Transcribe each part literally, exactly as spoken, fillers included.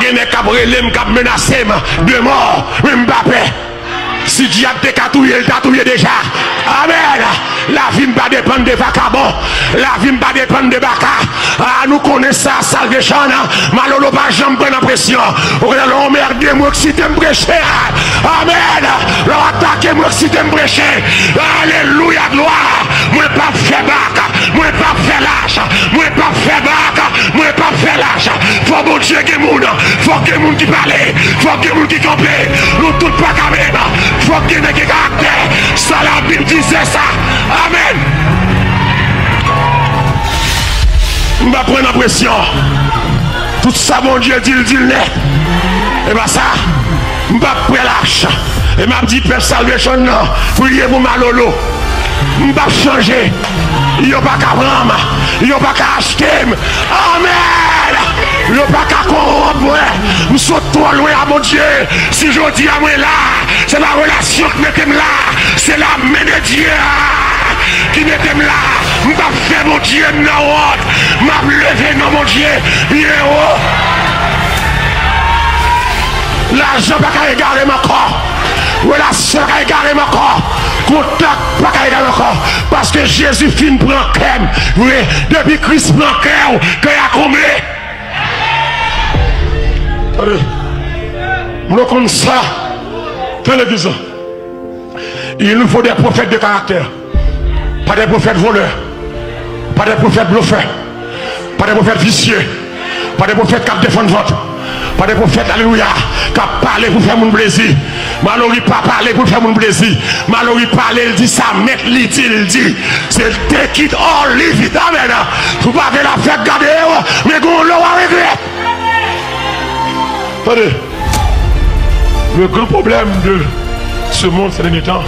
Gen nèg k ap rele m, k ap menase m de mò, men m pa pè. Si dyab te ka touye, l ta touye deja. Amèn. Lavi m pa depann de vakabon. Lavi m pa depann de baka. A, nou konnen sa, Salvation. Malolo pa janm pran nan presyon. Ou konnen lè w anmède m, w eksite m preche. Amèn. Lè w atake m, w eksite m preche. Alelouya, glwa. Mwen p ap fè bak. Mwen p ap fè lach. Mwen p ap fè bak. Mwen p ap fè lach. Fò Bondye gen moun. Fòk gen moun ki pale. Fòk gen moun ki kanpe. Nou tout pa ka menm. Fòk gen nèg ki gen karaktè. Sa Labib di, se sa. Amèn. M p ap pran nan presyon. Tout sa Bondye di, l di l nèt. E pa sa. M p ap pran lach. E m ap di pèp Salvation nan, priye pou Malolo. M p ap chanje. Yo pa ka pran m. Yo pa ka achte m. Amèn. Yo pa ka kowonp mwen. M sot twò lwen a Bondye. Si jodi a mwen la, se pa relasyon k mete m la. Se lamen de Dye a ki mete m la. M p ap fè Bondye m nan wont. M ap leve non Bondye byen wo. Lajan pa ka egare m ankò. Relasyon pa ka egare m ankò. Kontak pa ka egare m ankò. Paske Jezi fin pran kè m. Wi, depi Kris pran kè w, kè a konble. Tande. M konn sa. Tande legliz la. Il nous faut des prophètes de caractère. Pas des prophètes voleurs. Pas des prophètes bluffeurs. Pas des prophètes vicieux. Pas des prophètes k ap defann vant. Pas des prophètes, alelouya, k ap pale pou fè moun plezi. Malory pa pale pou l fè moun plezi. Malory pale, l di sa mèt li di, l di. Se take it or leave it. Amèn. Si w pa vle l ap fè gade w, men gon lè w a regrèt. Tande. Le grand problème de ce monde ces derniers temps,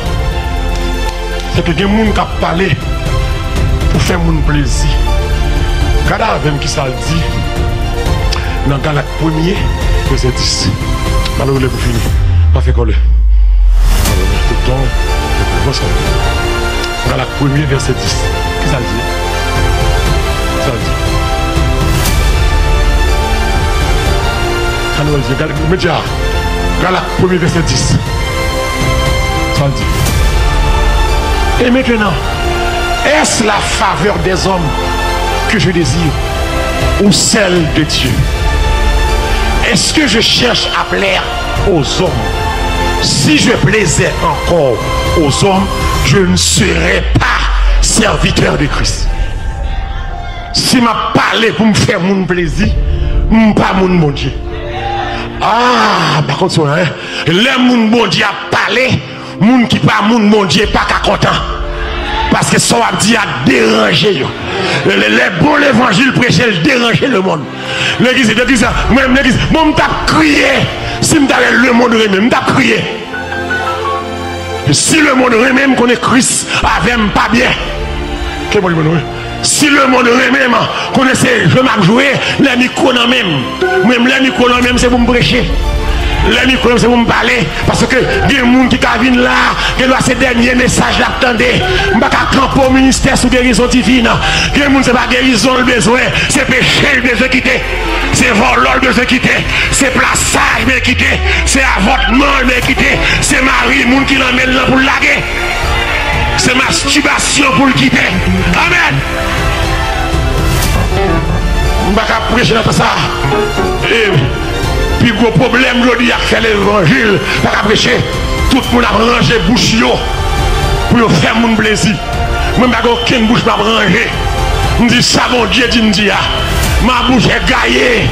se ke gen moun k ap pale pou fè moun plezi. Gade avè m kisa l di nan Galat premye, vèsè dis. Malere lè pou fini. Pa fè kòlè. Tout tan, avanse. Galat premye, vèsè dis. Kisa l di? Kisa l di? Sa nou wè l di, Gal-, medya, Galat premye, vèsè dis. Sa l di. Et maintenant, est-ce la faveur des hommes que je désire ou celle de Dieu? Est-ce que je cherche à plaire aux hommes? Si je plaisais encore aux hommes, je ne serais pas serviteur de Christ. Si m ap pale pou m fè moun plezi, m pa moun Bondye. Ah, pa konn si w wè, lè moun Bondye ap pale, moun ki pa moun Bondye pa ka kontan. Paske sa w ap di a deranje yo. Lè, lè bon levanjil preche, l deranje lemonn. Legliz, legliz, mwen menm legliz, bon, m t ap kriye. Si m ta wè lemonn renmen m, m t ap kriye. Si lemonn renmen m, konnen Kris avè m pa byen. Ke Bondye beni nou, wi. Si lemonn renmen m, konnen se jwe m ap jwe, lè mikwo nan men m. Mwen menm, lè mikwo nan men m, se pou m preche. Lè mikwo nan men m, se pou m pale. Paske gen moun ki ka vin la, gen dwa se dènye mesaj l ap tande. M pa ka kanpe w ministè sou gerizon divin. Gen moun se pa gerizon l bezwen, se peche l bezwen kite. Se vòlò l bezwen kite. Se plasaj l bezwen kite. Se avòtman l bezwen kite. Se mari moun ki nan men l lan pou l lage. Se mastibasyon pou l kite. Amèn. M pa ka preche nan tan sa. E pi gwo pwoblèm jodi a k fè levanjil pa ka preche. Tout moun ap ranje bouch yo pou yo fè moun plezi. Mwen m pa gen okenn bouch m ap ranje. M di sa Bondye di m di a. Ma bouche gaye.